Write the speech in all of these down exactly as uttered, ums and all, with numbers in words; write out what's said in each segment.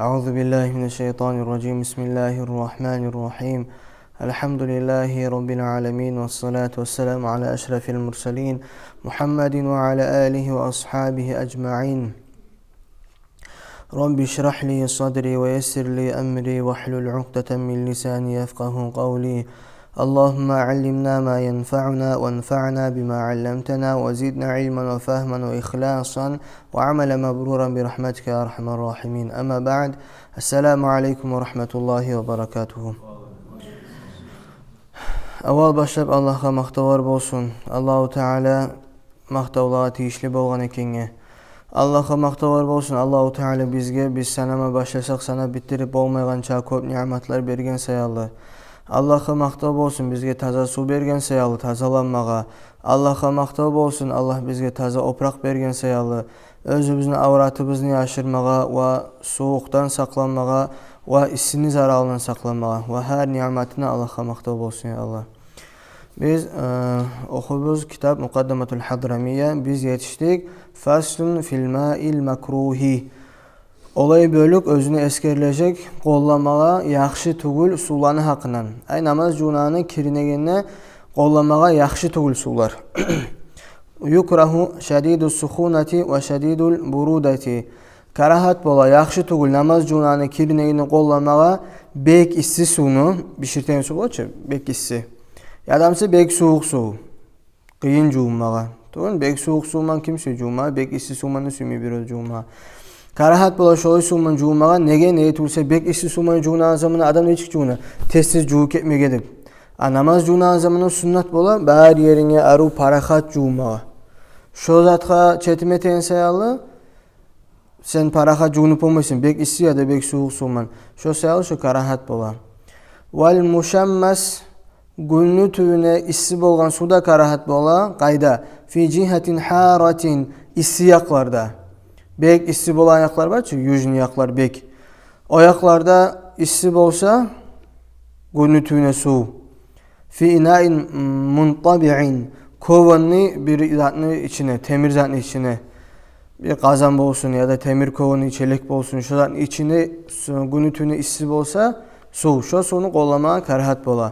أعوذ بالله من الشيطان الرجيم. بسم الله الرحمن الرحيم. الحمد لله رب العالمين، والصلاة والسلام على أشرف المرسلين محمد وعلى آله وأصحابه أجمعين. رب اشرح لي صدري ويسر لي أمري واحلل عقدة من لساني يفقهوا قولي. اللهم علمنا ما ينفعنا وانفعنا بما علمتنا وزدنا علما وفهما وإخلاصا وعملا مبرورا برحمتك يا أرحم الراحمين. أما بعد. السلام عليكم ورحمة الله وبركاته. Аввал башлап Аллагьгъа макътавлар болсун. Аллагьу Таала макътавлагъа тийишли болгъан экенге. Аллагьгъа макътавлар болсун, Аллагьу Таала бизге, биз санама башласакъ, санап битдирип болмайгъанча кёп ниъматлар берген саялы. Аллагьгъа макътав болсун, бизге таза сув берген саялы тазаланмагъа. Аллагьгъа макътав болсун, Аллагь бизге таза опуракъ берген саялы оьзюбюзню авратыбызны яшырмагъа ва сувукъдан сакъланмагъа ва иссини заралындан сакъланмагъа. Ва гьар ниъматына Аллагьгъа макътав болсун, я Аллагь. Биз, э, охуйбуз китап Мукъаддаматул Хадрамия, биз етишдик «Фаслун фил маил макрухи». Олай бёлюк оьзюне эсгерилежек къолламагъа яхшы тюгюл сувланы гьакъындан. Ай, намаз жувунагъаны киринегенде къолламагъа яхшы тюгюл сувлар. Юкрагьу шадиду сухунати ва шадидул бурудати. Карагьат бола, яхшы тюгюл намаз жувунагъаны киринегенде къолламагъа бек исси сувну, биширтеген сув бола чы, бек исси. Яда буса бек сувукъ сув. Къыйын жувунмагъа. Тюгюл, бек сувукъ сув ман ким сюе жувунмагъа, бек исси сув ман да сюймей бирев жувунмагъа. Карагьат бола шолай сув ман жувунмагъа, неге, неге тюгюл буса бек исси сув ман жувунагъан заманда адам нечик жувуна? Тез-тез жувуп гетмеге деп. А намаз жувунагъан заманда суннат бола бары еринге арив парахат жувунмагъа. Шо затгъа четим этеген саялы, сен парахат жувунуп болмайсан, бек исси яда бек сувукъ сув ман. Шо саялы шо карагьат бола. Вал мушаммас, гюнню тюбюне исси болгъан сув да карагьат бола. Къайда? Фи жигьатин гьаратин, исси якъларда. Бек исси болагъан якълар бар чы, южный якълар бек. О якъларда исси болса, гюнню тюбюне сув. Фи инаин мунтабиин, кёбюнню бир затны ичине, темир затны ичине, бир къазан болсун яда темир кёбюнню челек болсун, шо затны ичине су-, гюнню тюбюне исси болса сув, шо сувну къолламагъа карагьат бола.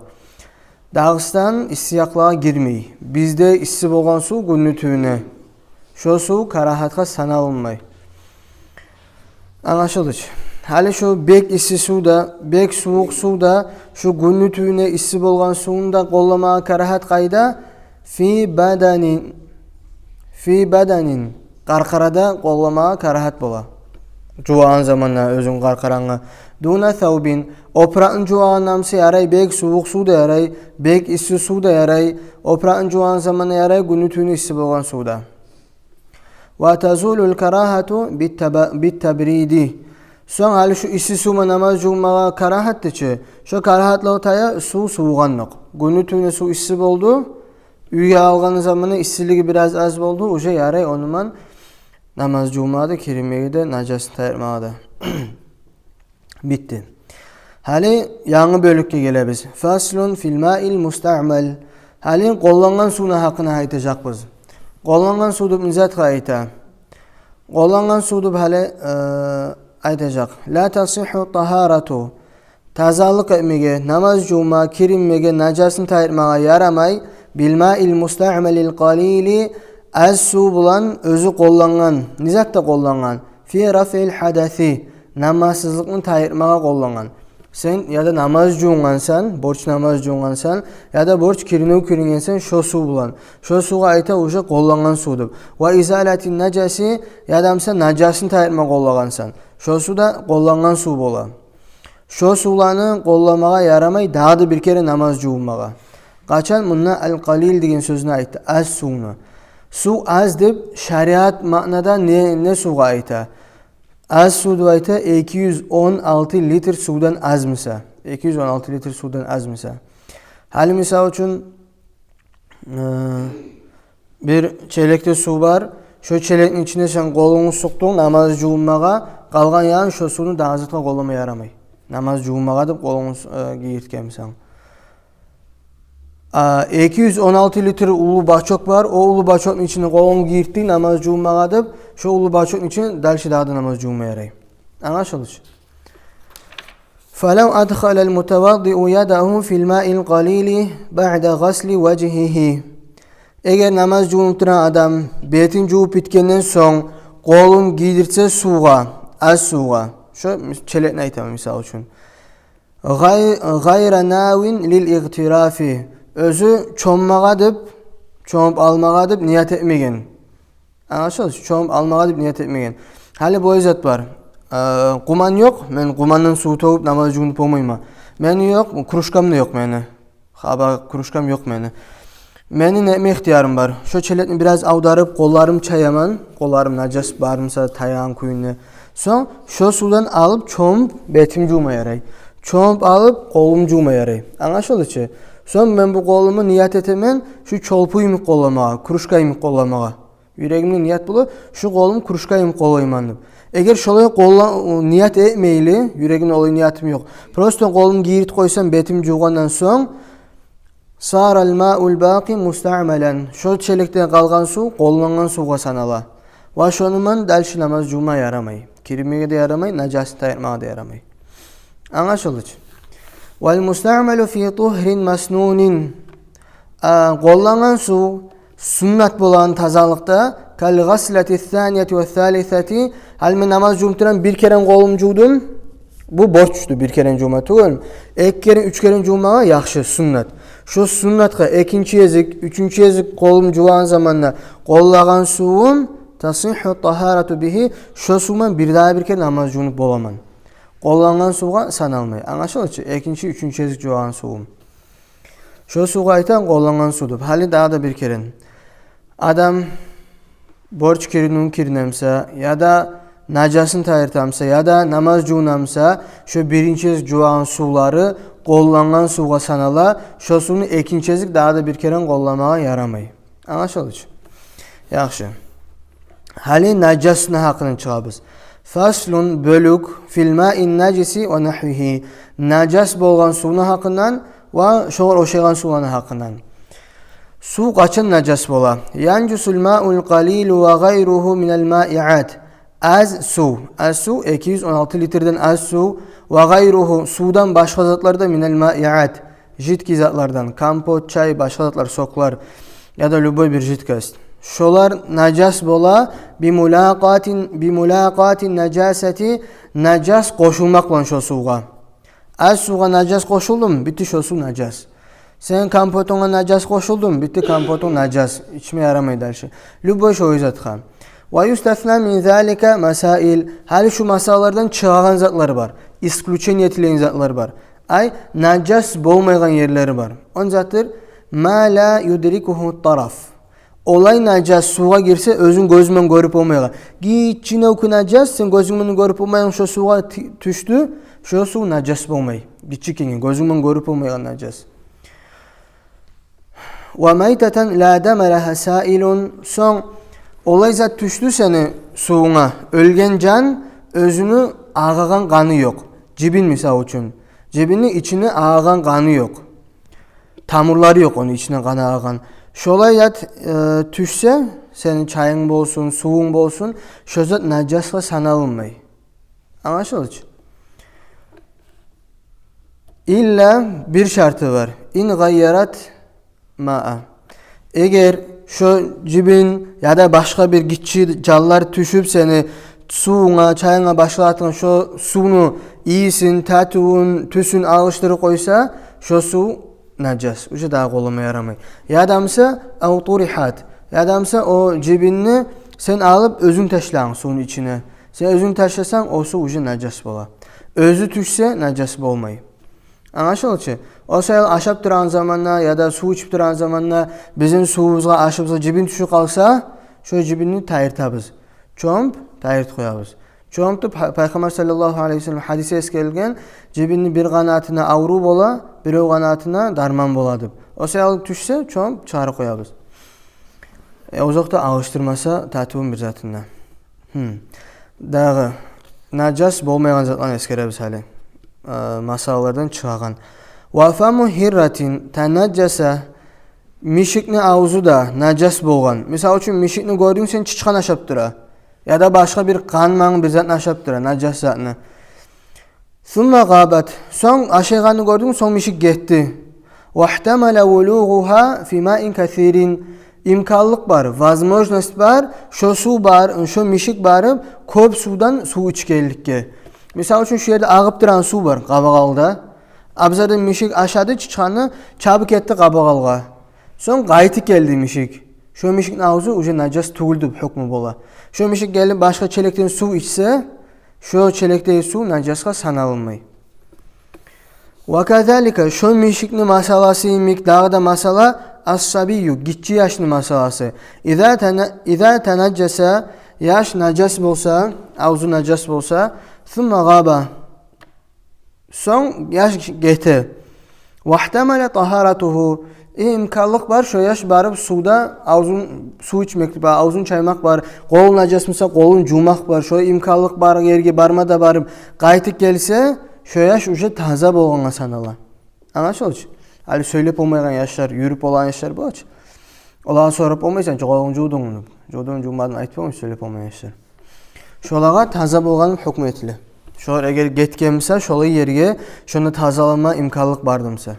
Дагъыстан исси якълагъа гирмей. Бизде исси болгъан сув гюнню тюбюне, шо сув карагьатгъа саналынмай. Англашылды чы. Гьали шо бек исси сув да, бек сувукъ сув да, шо гюнню тюбюне исси болгъан сувну да къолламагъа карагьат къайда? Фи баданин, фи баданин, къаркъарада къолламагъа карагьат бола. Жувагъан заманда оьзюнг къаркъарангны. Дуна савбин, опуракъны жувагъанда буса ярай, бек сувукъ сув да ярай, бек исси сув да ярай, опуракъны жувагъан заманда ярай гюнню тюбюне исси болгъан сув да. Ва тазулул карагьату биттаба-, биттабриди. Сонг гьали шу исси сув ман намаз жувунмагъа карагьат деди чи. Шо карагьатлыгъы тая сув сувугъанлыкъ. Гюнню тюбюне сув исси болду. Уьйге алгъан заманда иссилиги бираз аз болду. Уже ярай ону ман намаз жувунмагъа да, киринмеге де, нажасын тайдырмагъа да. Битди. Гьали янгы бёлюкге гелебиз. Фаслун фил маил мустаъмал. Гьали къоллангъан сувну гьакъында айтажакъбыз. Къоллангъан сув деп не затгъа айта? Къоллангъан сув деп гьали, э, айтажакъ. Ла тасихху тагьарату. Тазалыкъ этмеге, намаз жувма, киринмеге, нажасын тайдырмагъа ярамай. Бил маил мустаъмалил къалили, аз сув булан оьзю къоллангъан. Не затда къоллангъан? Фи рафъил гьадаси, намазсызлыкъны тайдырмагъа къоллангъан. Сен яда намаз жувунгъансан, борч намаз жувунгъансан, яда борч киринив кирингенсен шо сув булан. Шо сувгъа айта уже къоллангъан сув деп. Ва изалатин нажаси, яда буса нажасын тайдырма къоллагъансан. Шо сув да къоллангъан сув бола. Шо сувланы къолламагъа ярамай дагъы да бир керен намаз жувунмагъа. Къачан? Мунда ал-къалил деген сёзню айтды, аз сувну. Сув аз деп шариат маънада не, не сувгъа айта? Аз сув деп айта эки юз он алты литр сувдан аз буса. Эки юз он алты литр сувдан аз буса. Гьали мисал учун, э, бир челекде сув бар, шо челекни ичине сен къолунгну сукъдунг намаз жувунмагъа, къалгъан ягъын шо сувну дагъы затгъа къоллама ярамай. Намаз жувунмагъа деп къолунгну, э, гийиртгенмисен. А, эки юз он алты литр уллу бачок бар, о уллу бачокну ичине къолунгну гийиртдинг намаз жувунмагъа деп, шо уллу бачокну ичине дальше дагъы да намаз жувунма ярай. Англашылды чы? فلو أدخل المتوضئ يده في الماء القليل بعد غسل وجهه. Эгер намаз жувунуп турагъан адам бетин жувуп битгенден сонг къолун гийдирсе сувгъа, аз сувгъа, шо челекни айтаман, мисал учун, гъай-, гъайра навин лил игътирафи, оьзю чоммагъа деп, чомуп алмагъа деп ният этмеген. Англашыла, чомуп алмагъа деп ният этмеген. Гьали бу зат бар. Э, къуман ёкъ, мен къумандан сув тёгюп намаз жувунуп болмайман. Мени ёкъ, кружкам да ёкъ мени. Хаба кружкам ёкъ мени. Мени не этме ихтиярым бар? Шо челекни бираз авдарып, къолларым чаяман, къолларым нажас бармыса таягъан кюйюнде. Сонг шо сувдан алып чомуп бетим жувма ярай. Чомуп алып къолум жувма ярай. Англашылды чы? Сонг мен бу къолуму ният этемен шу чолпу йимик къолламагъа, кружка йимик къолламагъа. Юрегимде ният бола, шу къолум кружка йимик къоллайман деп. Эгер шолай къолла-, ният этмейли, юрегимде олай ниятым ёкъ, просто къолум гийиртип къойсам бетим жувгъандан сонг, сара ал-маъу ал-бакъи мустаъмалан, шо челекден къалгъан сув къоллангъан сувгъа санала. Ва шону ман дальше намаз жувма ярамай. Киринмеге де ярамай, нажасын тайдырмагъа да ярамай. Англашылды чы? Вал мустаъмалу фи тугьрин маснунин. А, къоллангъан сув суннат болагъан тазалыкъда, кал гъаслати ссанияти ва ссалисати, гьали мен намаз жувунуп турам, бир керен къолум жувдум, бу борчду, бир керен жувма тюгюлмю? Эки керен, уьч керен жувмагъа яхшы, суннат. Шо суннатгъа экинчи гезик, уьчюнчю гезик къолум жувагъан заманда къоллагъан сувум, тасихху ттагьарату бигьи, шо сув ман бир дагъы бир керен намаз жувунуп боламан. Къоллангъан сувгъа саналмай. Англашылды чы? Экинчи, уьчюнчю гезик жувагъан сувум. Шо сувгъа айтагъан къоллангъан сув деп. Гьали дагъы да бир керен. Адам борч киринивюн киринемсе, яда нажасын тайдыртамса, яда намаз жувунамса, шо биринчи гезик жувагъан сувлары къоллангъан сувгъа санала, шо сувну экинчи гезик дагъы да бир керен къолламагъа ярамай. Англашылды чы? Яхшы. Гьали нажасны гьакъындан чыгъабыз. Фаслун, бёлюк, фил маи н-нажиси ва нагьвигьи. Нажас болгъан сувну гьакъындан ва шогъар ошайгъан сувланы гьакъындан. Сув къачан нажас бола? Янжусул маул къалилу ва гъайругьу минал маиат. Аз сув, аз сув, эки юз он алты литрден аз сув, ва гъайругьу, сувдан башгъа затлар да, минал маиат, жидкий затлардан, компот, чай, башгъа затлар, соклар, яда любой бир жидкость. Шолар нажас бола, бимулакъати, бимулакъати нажасати, нажас къошулмакъ булан шо сувгъа. Аз сувгъа нажас къошулдуму, битди, шо сув нажас. Сени компотунга нажас къошулдуму, битди, компотунг нажас. Ичме ярамай дальше. Любой шо затгъа. Ва юстасна мин залика масаил. Гьали шу масалалардан чыгъагъан затлар бар. Исключение этилеген затлар бар. Ай, нажас болмайгъан ерлери бар. О не затдыр? Ма ла юдрикугьу т-тараф. Олай нажас сувгъа гирсе, оьзюнг гёзюнг ман гёрюп болмайгъан. Гиччинекей нажас, сен гёзюнг ман гёрюп болмайгъан шо сувгъа ти-, тюшдю, шо сув нажас болмай. Гиччинекей, гёзюнг ман гёрюп болмайгъан нажас. Ва майтатан ла дама лагьа саилун. Сонг олай зат тюшдю сени сувунга, оьлген жан, оьзюню агъагъан къаны ёкъ. Жибин, мисал учун. Жибинни ичине агъагъан къаны ёкъ. Тамурлары ёкъ ону ичине къаны агъагъан. Шолай зат, э, тюшсе, сени чайынг болсун, сувунг болсун, шо зат нажасгъа саналынмай. Англашылды чы? Илла, бир шарты бар. Ин гъайярат маа. Эгер шо жибин яда башгъа бир гиччи жанлар тюшюп, сени сувунга, чайынга, башгъа затынга шо сувну ийисин, татывун, тюсюн алышдырып къойса, шо сув нажас. Уже дагъы къоллама ярамай. Яда буса, ав турихат. Яда буса о жибинни сен алып оьзюнг ташлагъан сувну ичине. Сен оьзюнг ташласанг, о сув уже нажас бола. Оьзю тюшсе, нажас болмай. Англашылды чы? О саялы ашап турагъан заманда яда сув ичип турагъан заманда бизин сувубузгъа, ашыбызгъа жибин тюшюп къалса, шо жибинни тайдыртабыз. Чомуп тайдыртып къоябыз. Чомуп деп Пай-, Пайхаммар саллаллагьу алайгьи ва саллам гьадиси эсгерилген, жибинни бир къанатына аврув бола, бирев къанатына дарман бола деп. О саялы тюшсе, чомуп чыгъарып къоябыз. Э, озокъда, алышдырмаса татывун бир затында. Гьм. Дагъы нажас болмайгъан затланы эсгеребиз гьали. Э, масалалардан чыгъагъан. Ва фаму гьирратин танажжаса, мишикни авзу да нажас болгъан. Мисал учун, мишикни гёрдюнг сен, чычхан ашап тура. Яда башгъа бир къан-ман бир затны ашап тура, нажас затны. Сумма гъабат. Сонг ашайгъанны гёрдюнг, сонг мишик гетди. Вахтамала вулугъугьа фи маин касирин. Имканлыкъ бар, возможность бар, шо сув бар, шо мишик барып кёп сувдан сув ичгенликге. Мисал учун, шу ерде агъып турагъан сув бар къабакъ алда. Абзардан мишик ашады чычханны, чабып гетди къабакъ алгъа. Сонг къайтып гелди мишик. Шо мишикни авзу уже нажас тюгюл деп гьукму бола. Шо мишик гелип башгъа челекден сув ичсе, шо челекдеги сув нажасгъа саналынмай. Ва казалика, шо мишикни масъаласы йимик дагъы да масъала, ас-сабийю, гиччи яшны масъаласы. Иза тана-, иза танажжаса, яш нажас болса, авзу нажас болса, сумма гъаба, сонг яш гете. Вахтамала тагьаратугьу. Э, имканлыкъ бар, шо яш барып сувда авзун, сув ичмек бар, авзун чаймакъ бар, къолу нажас буса, къолун жувмакъ бар, шо имканлыкъ бар ерге барма да барып, къайтып гелсе, шо яш уже таза болгъангъа санала. Англашылды чы? Гьали сёйлеп болмайгъан яшлар, юрюп болагъан яшлар бола чы. Олагъа сорап болмайсан чы, къолунгну жувдунгму деп. Жувдунг, жувмадынг айтып болмай, сёйлеп болмайгъан яшлар. Шолагъа таза болгъан гьукму этиле. Шолар эгер гетген буса шолай ерге, шонда тазаланма имканлыкъ барды буса.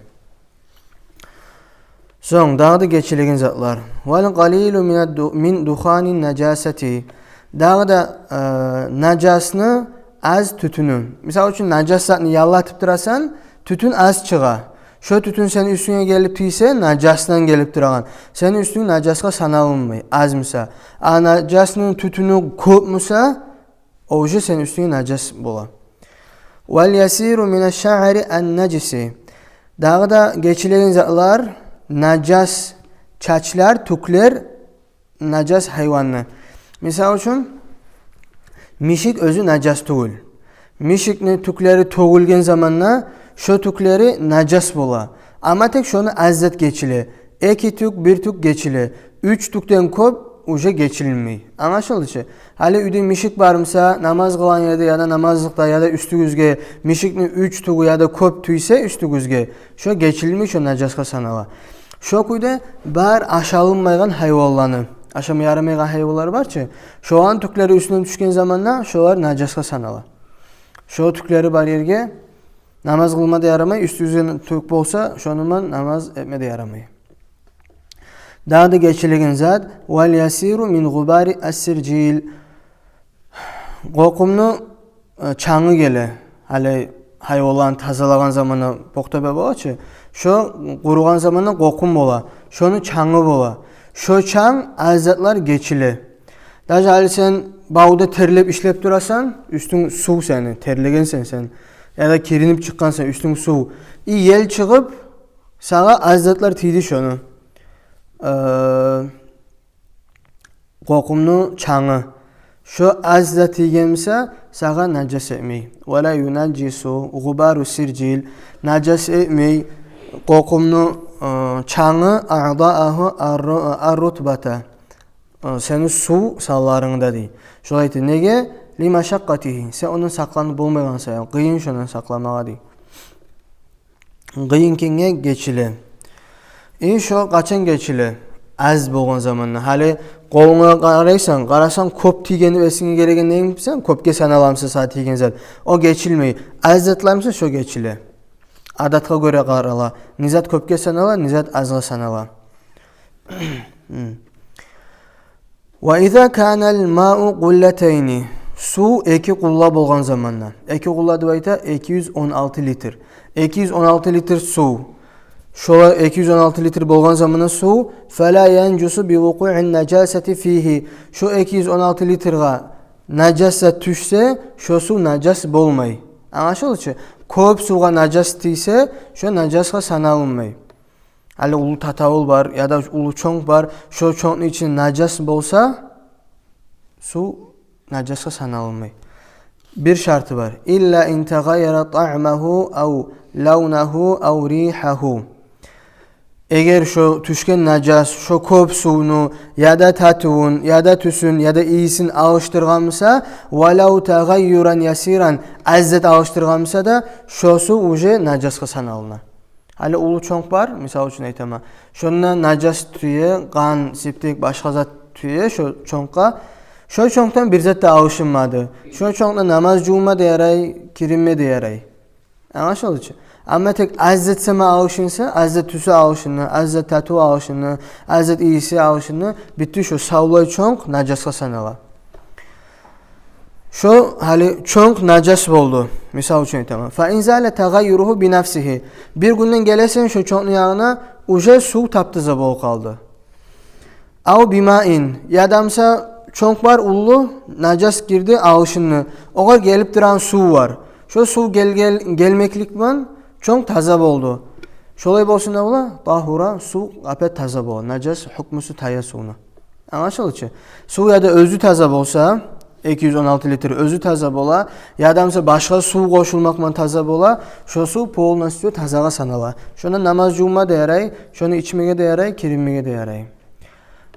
Сонг дагъы да гечилеген затлар. Вал къалилу мин ад-ду-, мин духани нажасати. Дагъы да, э, нажасны аз тютюню. Мисал учун, нажас затны яллатып турасан, тютюн аз чыгъа. Шо тютюн сени уьстюнге гелип тийсе, нажасдан гелип турагъан, сени уьстюнг нажасгъа саналынмай, аз буса. А нажасны тютюню кёп буса, о уже сени уьстюнге нажас бола. Вал ясиру мина шаъри ан-нажиси. Дагъы да гечилеген затлар, нажас чачлар, тюклер, нажас гьайванны. Мисал учун, мишик оьзю нажас тюгюл. Мишикни тюклери тёгюлген заманда шо тюклери нажас бола. Амма тек шону аз зат гечиле. Эки тюк, бир тюк гечиле. Уьч тюкден кёп уже гечилмей. Англашылды чы? Гьали уьйде мишик бар буса, намаз къылагъан ерде яда намазлыкъда, яда уьстюгюзге мишикни уьч тюгю яда кёп тийсе уьстюгюзге, шо гечилмей, шо нажасгъа санала. Шо кюйде бар ашалынмайгъан гьайванланы, ашама ярамайгъан гьайванлар бар чы, шоланы тюклери уьстюне тюшген заманда шолар нажасгъа санала. Шо тюклери бар ерге намаз къылма да ярамай, уьстюгюзде тюк болса, шону булан намаз этме де ярамай. Дагъы да гечилеген зат, вал ясиру мин гъубари ас-сиржил. Къокъумну, э, чангы геле. Гьали гьайванланы тазалагъан заманда покътабе бола чы, шо къуругъан заманда къокъум бола. Шону чангы бола. Шо чанг аз затлар гечиле. Даже гьали сен бавда терлеп ишлеп турасан, уьстюнг сув сени, терлегенсен сен, яда киринип чыкъгъансан, уьстюнг сув. И ел чыгъып, сагъа аз затлар тийди шону. Э, къокъумну чангы. Шо аз зат тийген буса, сагъа нажас этмей. Ва ла юнажжису гъубару сиржил. Нажас этмей къокъумну, э, чангы, аъдаагьу ар-ру-, ар-рутбата. Э, сени сув санларынгда дей. Шолай эте. Неге? Лимашакъкъатигьи. Сен ондан сакъланып болмайгъансан, къыйын шондан сакъламагъа дей. Къыйын экенге гечиле. И шо къачан гечиле? Аз болгъан заманда. Гьали къолунга къарайсан, къарасанг, кёп тийгени эсинге гелеген, не билсенг, кёпге санала буса сагъа тийген зат. О гечилмей. Аз затлар буса, шо гечиле. Адатгъа гёре къарала. Не зат кёпге санала, не зат азгъа санала. Ва иза канал мау къуллатайни. Сув эки къулла болгъан заманда. Эки къулла деп айта, эки юз он алты литр. Эки юз он алты литр сув. Шолар эки юз он алты литр болгъан заманда сув, фала янжусу би вукъуин нажасати фигьи. Шо эки юз он алты литрге нажас зат тюшсе, шо сув нажас болмай. Англашылды чы? Кёп сувгъа нажас тийсе, шо нажасгъа саналынмай. Гьали уллу татавул бар, яда уллу чонкъ бар, шо чонкъну ичинде нажас болса, сув нажасгъа саналынмай. Бир шарты бар. Илла ин тагъайяра таъмагьу ав лавнагьу ав ригьагьу. Эгер шо тюшген нажас шо кёп сувну яда татывун, яда тюсюн, яда ийисин алышдыргъан буса, валав тагъайюран ясиран, аз зат алышдыргъан буса да, шо сув уже нажасгъа саналына. Гьали уллу чонкъ бар, мисал учун айтаман. Шонда нажас тюе, къан, септик, башгъа зат тюе шо чонкъгъа. Шо чонкъдан бир зат да алышынмады. Шо чонкъда намаз жувма да ярай, киринме де ярай. Англашылды чы? Амма тек аз зат сама алышынса, аз зат тюсю алышынды, аз зат татыву алышынды, аз зат ийиси алышынды, битди, шо савлай чонкъ нажасгъа санала. Шо гьали чонкъ нажас болду. Мисал учун айтаман. Фа ин зала тагъайюругьу би нафсигьи. Бир гюнден гелесен шо чонкъну ягъына, уже сув таптаза болуп къалды. Ав бимаин, ядамса чонкъ бар уллу, нажас гирди, алышынды. Огъар гелип турагъан сув бар. Шо сув гел-, гел-, гелмеклик булан чонкъ таза болду. Шолай болсун да бола, тагьура, сув опять таза бола. Нажас гьукмусу тая сувну. Англашылды чы? Сув яда оьзю таза болса, эки юз он алты литр оьзю таза бола, ядамса башгъа сув къошулмакъ булан таза бола, шо сув полностью тазагъа санала. Шондан намаз жувма да ярай, шону ичмеге де ярай, киринмеге де ярай.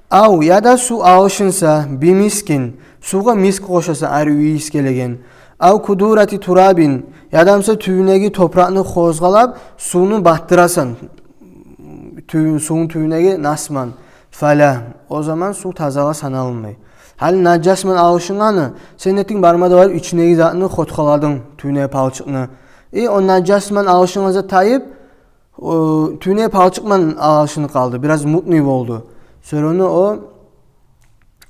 Ав, яда сув алышынса, би мискин, сувгъа миск къошаса, арив ийис гелеген. Ав кудурати турабин, ядамса тюбюндеги топуракъны къозгъалап, сувну батдырасан, тюбю-, сувну тюбюндеги насман. Фала, о заман сув тазагъа саналынмай. Гьали нажасман алышынгъаны, сен этдинг, барма да барып ичиндеги затны къозгъаладынг, тюбюндеги палчыкъны. И о нажасман алышынгъан зат тайып, о, тюбюндеги палчыкъман алышынып къалды, бираз мутный болду. Сёрюню о,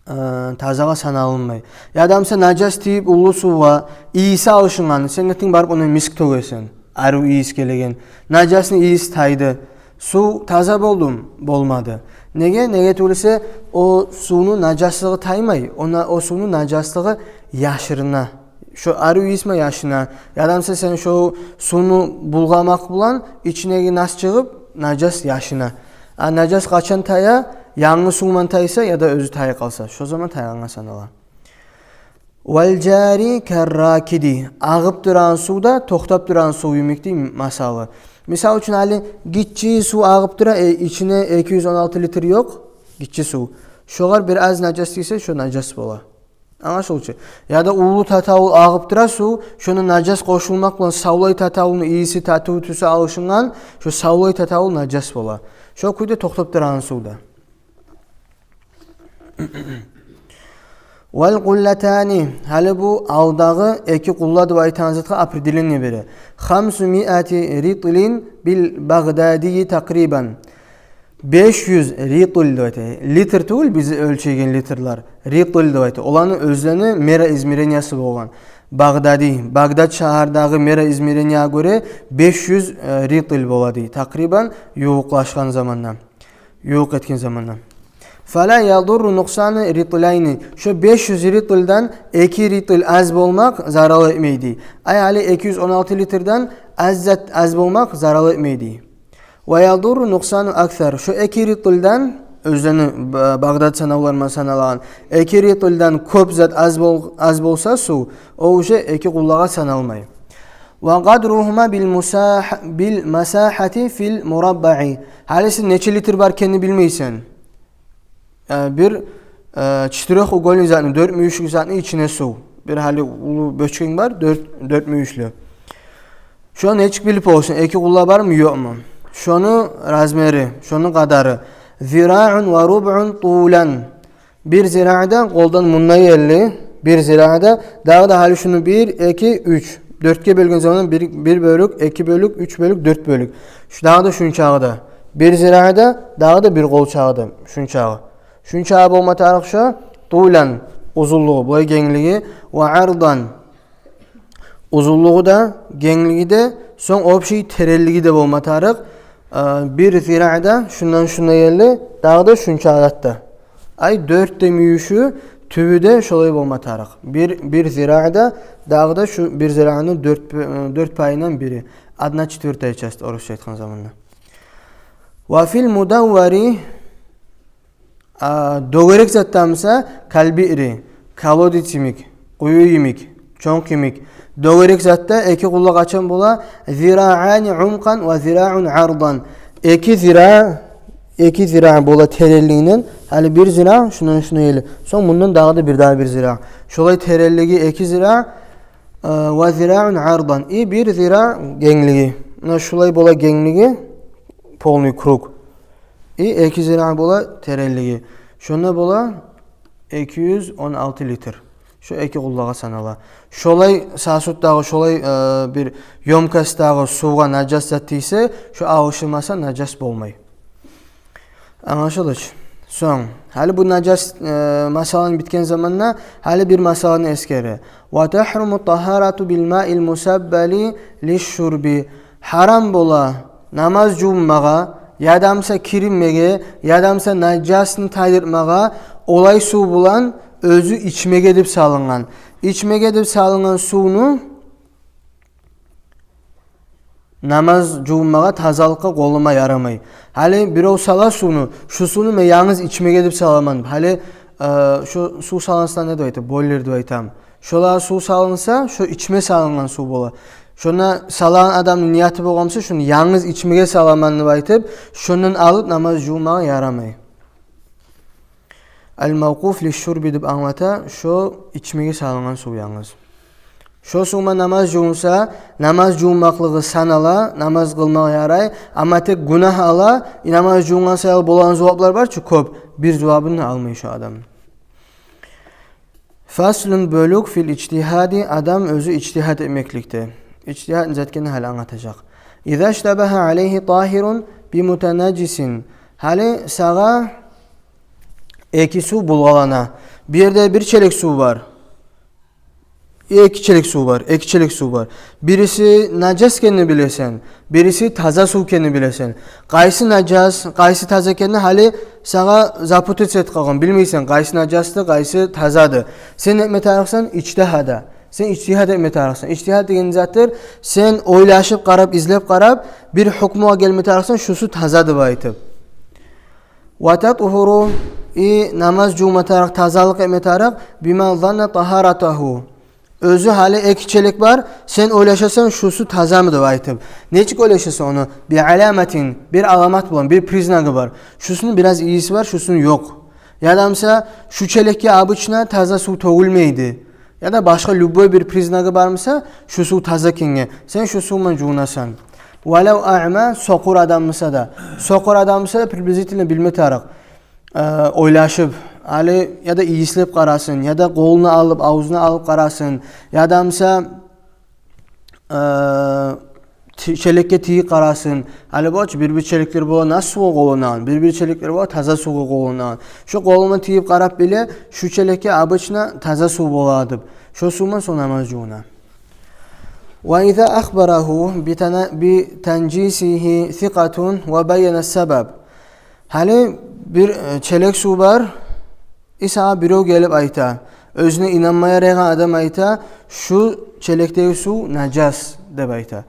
э, тазагъа саналынмай. Ядамса нажас тийип уллу сувгъа, ийиси алышынгъаны, сен этдинг, барып ондан миск тёгесен, арив ийис гелеген. Нажасны ийиси тайды. Сув таза болдуму? Болмады. Неге? Неге тюгюл эсе, о сувну нажаслыгъы таймай, о на-, о сувну нажаслыгъы яшырына. Шо арив ийисми яшына, ядамса сен шо сувну булгъамакъ булан ичиндеги нас чыгъып, нажас яшына. А нажас къачан тая? Янгы сувман тайса яда оьзю тая къалса, шо заман тайгъангъа санала. Вал жари карракиди. Агъып турагъан сув да токътап турагъан сув йимик дей масалы. Мисал учун, гьали гиччи сув агъып тура, э, ичине эки юз он алты литр ёкъ, гиччи сув. Шогъар бир аз нажас тийсе, шо нажас бола. Англашылды чы? Яда уллу татавул агъып тура сув, шону нажас къошулмакъ булан савлай татавулну ийиси, татыву, тюсю алышынгъан, шо савлай татавул нажас бола. Шо кюйде токътап турагъан сув да. Вал къуллатани, гьали бу алдагъы эки къулла деп айтагъан затгъа определение бере. Хамсумиати ритлин бил Багъдадии такърибан. Беш юз ритл деп айта. Литр тюгюл биз оьлчеген литрлер. Ритл деп айта. Оланы оьзлени мера измерениясы болгъан. Багъдади, Багъдад шагьардагъы мера измерениягъа гёре беш юз, э, ритл бола дей. Такърибан, ювукълашгъан заманда. Ювукъ этген заманда. Фала ядурру нукъсану ритлайни. Шо беш юз ритлдан эки ритл аз болмакъ зарал этмей дей. Ай, гьали эки юз он алты литрдан аз зат аз болмакъ зарал этмей дей. Ва ядурру нукъсану аксар. Шо эки ритлдан, оьзлени Ба-, Багъдад санавларман саналагъан, эки ритлдан кёп зат аз бол-, аз болса сув, о уже эки къуллагъа саналмай. Ва къадругьума бил мусах-, бил масахати фил мураббаи. Гьали сиз нече литр бар экенни билмейсен. Э, бир, э, четырёхугольный затны, дёрт мююшлюк затны ичине сув. Бир гьали уллу бёчгенг бар, дёрт, дёрт мююшлю. Шо нечик билип боласан, эки къулла бармы, ёкъму? Шону размери, шону къадары. Зираун ва рубъун тулан. Бир зира да къолдан мунда ерли, бир зира да, дагъы да гьали шуну бир, эки, уьч, дёртге бёлген заманда бир, бир бёлюк, эки бёлюк, уьч бёлюк, дёрт бёлюк. Шу дагъы да шунчагъы да. Бир зира да, дагъы да бир къолчагъы да шунчагъы. Шунчагъы болма тарыкъ шо, тулан, узунлугъу, булай генглиги, ва ардан, узунлугъу да, генглиги де, сонг общий теренлиги де болма тарыкъ. Э, бир зира да шундан шунда ерли, дагъы да шунча зат да. Ай, дёрт де мююшю, тюбю де шолай болма тарыкъ. Бир, бир зира да, дагъы да шу бир зираны дёрт, э, дёрт пайындан бири. Одна четвёртая часть, орусча айтгъан заманда. Ва фил мудаввари, а, дёгерек затда буса, калбиъри, колодец йимик, къую йимик, чонг йимик. Дёгерек затда эки къулла къачан бола? Зираани умкъан ва зираун ардан. Эки зира, эки зира бола теренлигинден, гьали бир зира, шундан шуна ерли. Сонг мундан дагъы да бир дагъы бир зира. Шолай теренлиги эки зира, э, ва зираун ардан. И бир зира генглиги. Муна шулай бола генглиги, полный круг. И эки зира бола теренлиги. Шонда бола эки юз он алты литр. Шо эки къуллагъа санала. Шолай сасутдагъы, шолай, э, бир ёмкостдагъы сувгъа нажас зат тийсе, шо алышынмаса, нажас болмай. Англашылды чы. Сонг, гьали бу нажас, э, масъаланы битген заманда, гьали бир масъаланы эсгере. «Ва тагьруму тагьарату бил маил мусаббали лишшурби». Гьарам бола намаз жувунмагъа, ядамса киринмеге, ядамса нажасны тайдыртмагъа олай сув булан, оьзю ичмеге деп салынгъан. Ичмеге деп салынгъан сувну намаз жувунмагъа, тазалыкъгъа къоллама ярамай. Гьали биров сала сувну, шу сувну мен янгыз ичмеге деп саламан. Гьали, э, шу сув салынса, не деп айта, бойлер деп айтамы, шолагъа сув салынса, шо ичме салынгъан сув бола. Шонда салагъан адамны нияты болгъан буса, шуну янгыз ичмеге саламан деп айтып, шондан алып намаз жувунмагъа ярамай. Ал-мавкъуф лишшурби деп англата, шо ичмеге салынгъан сув янгыз. Шо сувман намаз жувунса, намаз жувунмакълыгъы санала, намаз къылмагъа ярай, амма тек гюнагь ала, и намаз жувунгъан саялы болагъан зуваплар бар чы кёп, бир зувабын да алмай шо адам. Фаслун, бёлюк, фил ижтигьади, адам оьзю ижтигьад этмекликде. Ижтигьад не зат экенни гьали англатажакъ. Иза иштабагьа алайгьи тагьирун би мутанажжисин. Гьали сагъа эки сув булгъалана. Бир ерде бир челек сув бар. Эки челек сув бар, эки челек сув бар. Бириси нажас экенни билесен, бириси таза сув экенни билесен. Къайсы нажас, къайсы таза экенни гьали сагъа запутаться этип къалгъан, билмейсен, къайсы нажасды, къайсы тазады. Сен этме тарыкъсан ижтигьада. Сен ижтигьад этме тарыкъсан. Ижтигьад деген затдыр, сен ойлашып къарап, излеп къарап, бир гьукмугъа гелме тарыкъсан, шусу таза деп айтып. Ва татгьуру, и намаз жувма тарыкъ, тазалыкъ этме тарыкъ, бима занна тагьаратагьу. Оьзю гьали эки челек бар, сен ойлашасан, шусу тазамы деп айтып. Нечик ойлашасан ону? Би аламатин, бир аламат булан, бир признагы бар. Шусуну бираз ийиси бар, шусуну ёкъ. Ядамса, шу челекге обычно таза сув тёгюлмейди. Яда башгъа любой бир признагы бармыса, шу сув таза экенге, сен шу сувман жувунасан. Валав аъма, сокъур адаммыса да. Сокъур адаммыса да приблизительно билме тарыкъ. Э, ойлашып, гьали яда ийислеп къарасын, яда къолуна алып, авзуна алып къарасын, ядамса, э, ти-, челекге тийип къарасын. Гьали боч, бир-бир челеклер бола, насугъа къолланагъан, бир-бир челеклер бола, таза сувгъа къолланагъан. Шо къолуна тийип къарап биле, шу челекге обычно таза сув бола деп. Шо сувман сонг намаз жувуна. Ва иза ахбарагьу битана-, битанжисигьи сикъатун ва баяна сабаб. Гьали бир, э, челек сув бар, и сагъа биров гелип айта, оьзюне инанма ярайгъан адам айта, шу челекдеги сув нажас деп айта.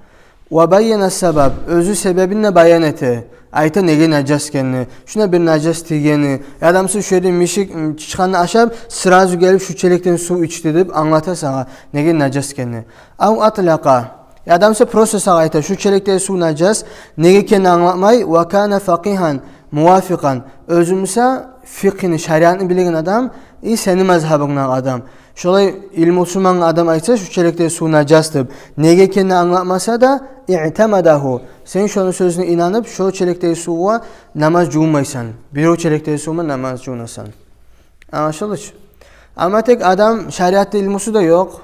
Ва баяна сабаб, оьзю себебин де баян эте. Айта неге нажас экенни. Шунда бир нажас тийгени. Ядамса шу ерден мишик, м, чычханны ашап, сразу гелип шу челекден сув ичди деп англата сагъа неге нажас экенни. Ав атлакъа. Ядамса просто сагъа айта, шу челекдеги сув нажас, неге экенни англатмай, ва кана факъигьан, мувафикъан. Оьзюмса фикъгьини, шариатны билеген адам, и сени мазгьабынгдагъы адам. Шолай илмусу мангъы адам айтса, шу челекдеги сув нажас деп, неге экенни англатмаса да, иътамадагьу. Сен шону сёзюне инанып, шо челекдеги сувгъа намаз жувунмайсан. Биров челекдеги сувман намаз жувунасан. Англашылды чы. Амма тек адам шариатда илмусу да ёкъ.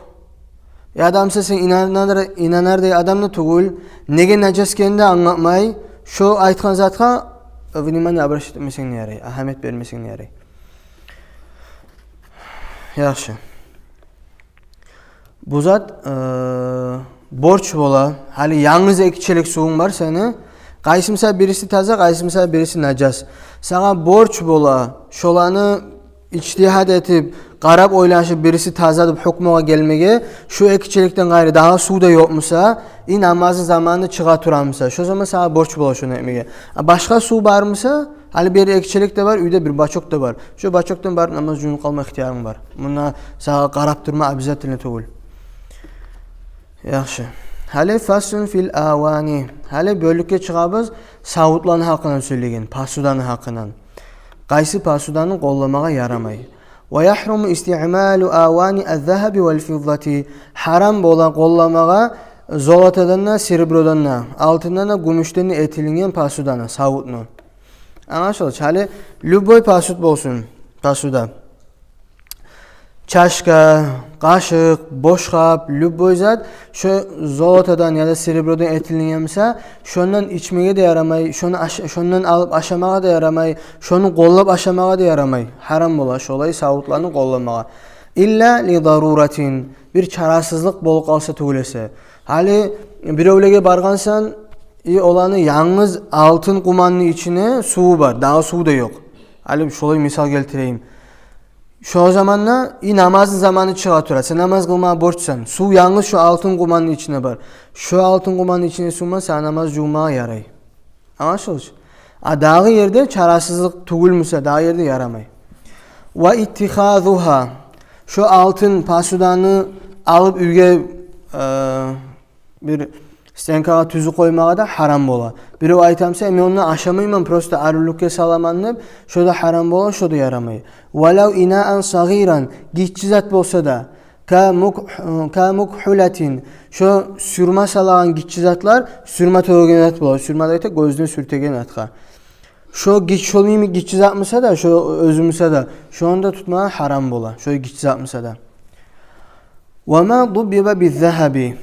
Ядамса сен инанар, инанардай адам да тюгюл. Неге нажас экенни де англатмай. Шо айтгъан затгъа внимание обращать этмесенг де ярай, агьамият бермесенг де ярай. Яхшы. Бу зат, э, борч бола. Гьали янгыз эки челек сувунг бар сени. Къайсымса бириси таза, къайсымса бириси нажас. Сагъа борч бола шоланы ижтигьад этип, къарап, ойлашып, бириси таза деп гьукмугъа гелмеге, шу эки челекден къайры дагъы сув да ёкъмуса, и намазны заманы чыгъа турамыса, шо заман сагъа борч бола шону этмеге. А башгъа сув бармыса, гьали бир эки челек де бар, уьйде бир бачок да бар. Шо бачокдан барып намаз жувунуп къалма ихтиярынг бар. Мунда сагъа къарап турма обязательно тюгюл. Яхшы. Гьали фаслун фил авани. Гьали бёлюкге чыгъабыз, савутланы гьакъындан сёйлеген, посуданы гьакъындан. Къайсы посуданы къолламагъа ярамай. Ва яхруму истиъмалу авани аз-загьаби вал фиддати. Гьарам бола къолламагъа золотодан да, серебродан да, алтындан да, гюмюшден де этилинген посуданы, савутну. Англашылды чы, гьали любой посуд болсун, посуда. Чашка, къашыкъ, бошгъап, любой зат, шо золотодан яда серебродан этилинген буса, шондан ичмеге де ярамай, шону аш-, шондан алып ашамагъа да ярамай, шону къоллап ашамагъа да ярамай. Гьарам бола шолай савутланы къолламагъа. Илла ли даруратин, бир чарасызлыкъ болуп къалса тюгюл эсе. Гьали биревлеге баргъансан, и оланы янгыз алтын къуманны ичине суву бар, дагъы сув да ёкъ. Гьали шолай мисал гелтирейим. Шо заманда и намазны заманы чыгъа тура. Сен намаз къылмагъа борчсан. Сув янгыз шо алтын къуманны ичине бар. Шо алтын къуманны ичине сув бар, сагъа намаз жувмагъа ярай. Англашылды чы? А дагъы ерде чарасызлыкъ тюгюл буса, дагъы ерде ярамай. Ва иттихазугьа. Шо алтын посуданы алып уьйге, э, бир стенкагъа тюзюп къоймагъа да гьарам бола. Бирев айта буса, «Мен онда ашамайман, просто арюлюкге саламан», — деп, шо да гьарам бола, шо да ярамай. Валав инаан сагъиран, гиччи зат болса да, ка мук-, ка мукхулатин, шо сюрме салагъан гиччи затлар, сюрме тёгеген зат бола. Сюрме деп айта гёзюне сюртеген затгъа. Шо гич-, шо йимик гиччи зат буса да, шо оьзю буса да, шону да тутмагъа гьарам бола, шо гиччи зат буса да. Ва ма дуббиба биззагьаби.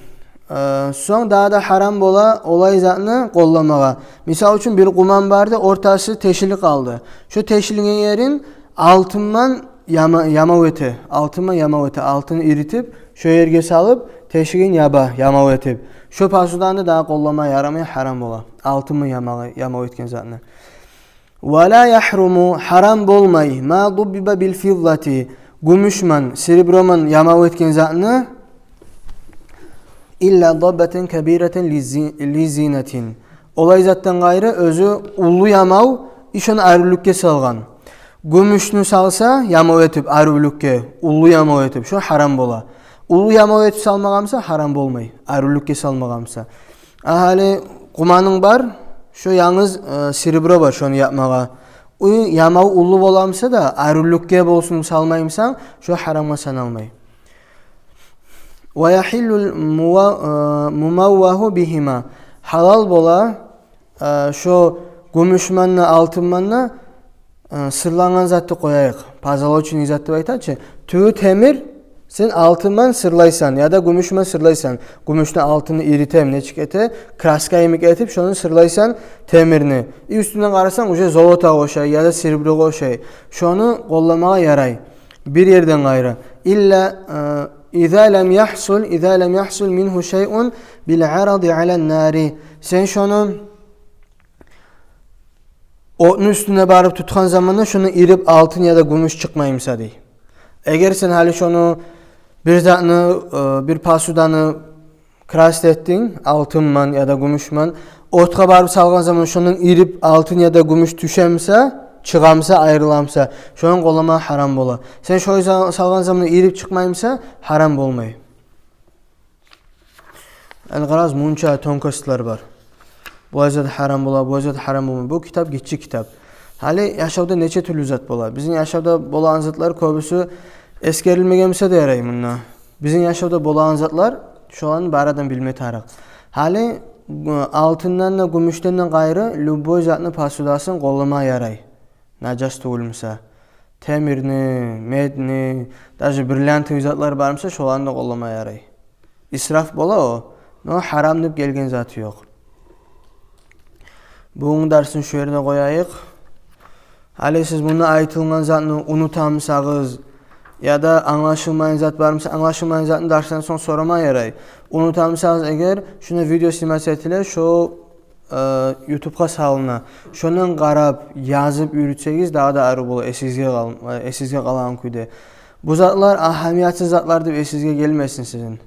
Э, сонг дагъы да гьарам бола олай затны къолламагъа. Мисал учун, бир къуман барды, ортасы тешилип къалды. Шо тешилген ерин алтынман яма-, ямав эте, алтынман ямав эте, алтынны иритип, шо ерге салып, тешигин яба, ямав этип. Шо посуданы дагъы къоллама ярамай, гьарам бола. Алтынман ямагъы, ямав этген затны. Ва ла ягьруму, гьарам болмай, ма дуббиба бил фиддати, гюмюшман, сереброман ямав этген затны, илла даббатан кабиратан ли зи-, ли зинатин. Олай затдан къайры, оьзю уллу ямав, и шону арюлюкге салгъан. Гюмюшню салса, ямав этип арюлюкге, уллу ямав этип, шо гьарам бола. Уллу ямав этип салмагъан буса, гьарам болмай, арюлюкге салмагъан буса. А гьали къуманынг бар, шо янгыз, э, серебро бар, шону япмагъа. Уй ямав уллу бола буса да, арюлюкге болсун салмай бусанг, шо гьарамгъа саналмай. Ва ягьиллул мува-, э, мумаввагьу бигьима. Гьалал бола, э, шо гюмюшман да, алтынман да, э, сырлангъан затны къояйыкъ. Позолоченный зат деп айта чы. Тюгю темир, сен алтынман сырлайсан, яда гюмюшман сырлайсан. Гюмюшню, алтынны иритип, нечик эте, краска йимик этип, шону сырлайсан темирни. И уьстюнден къарасанг, уже золотогъа ошай, яда сереброгъа ошай. Шону къолламагъа ярай. Бир ерден къайры. Илла, э, иза лам ягьсул, иза лам ягьсул мингьу шайъун бил аради алан нари. Сен шону отну уьстюне барып тутгъан заманда шону ирип алтын яда гюмюш чыкъмай буса, дей. Эгер сен гьали шону, бир затны, э, бир посуданы красть этдинг, алтынман яда гюмюшман, отгъа барып салгъан заман шондан ирип алтын яда гюмюш тюше буса, чыгъа буса, айрыла буса, шону къолламагъа гьарам бола. Сен шолай са-, салгъан заман ирип чыкъмай буса, гьарам болмай. Энни къарагъыз, мунча тонкостьлар бар. Булай зат гьарам бола, булай зат гьарам болмай. Бу китап гиччи китап. Гьали яшавда нече тюрлю зат бола. Бизин яшавда болагъан затлар кёбюсю эсгерилмеген буса да ярай мунда. Бизин яшавда болагъан затлар, шоланы бары адам билме тарыкъ. Гьали, э, алтындан да, гюмюшден де къайры, любой затны посудасын къолламагъа ярай. Нажас тюгюл буса. Темирни, медни, даже бриллиантовый затлар бар буса, шоланы да къолламагъа ярай. Исраф бола о, но гьарам деп гелген заты ёкъ. Бугюнгю дарсны шу ерде къояйыкъ. Гьали сиз мунда айтылгъан затны унута бусагъыз, яда англашылмайгъан зат бар буса, англашылмайгъан затны дарсдан сонг сорамагъа ярай. Унута бусагъыз эгер, шунда видео снимать этиле, шо э, ютубгъа салына. Шондан къарап, язып юрютсегиз, дагъы да арив бола, эсигизге къал-, э, эсигизге къалагъан кюйде. Бу затлар агьамиятсыз затлар деп эсигизге гелмесин сизин.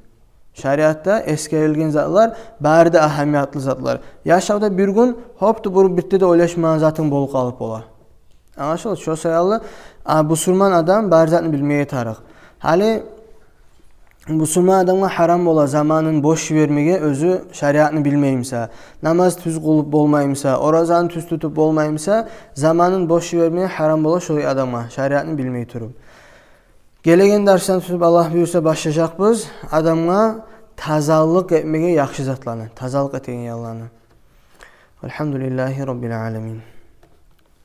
Шариатда эсгерилген затлар бары да агьамиятлы затлар. Яшавда бир гюн, хоп, ту буруп битди деп ойлашмагъан затынг болуп къалып бола. Англашылды? Шо саялы, а, бусурман адам бар затны билмеге тарыкъ. Гьали бусурман адамгъа гьарам бола заманын бош йибермеге, оьзю шариатны билмей буса, намаз тюз къылып болмай буса, оразаны тюз тутуп болмай буса, заманын бош йибермеге гьарам бола шолай адамгъа, шариатны билмей туруп. Гелеген дарсдан тутуп, Аллагь буюрса, башлажакъбыз адамгъа тазалыкъ этмеге яхшы затланы, тазалыкъ этеген ерлени. Валгьамдулиллагьи раббил аламин.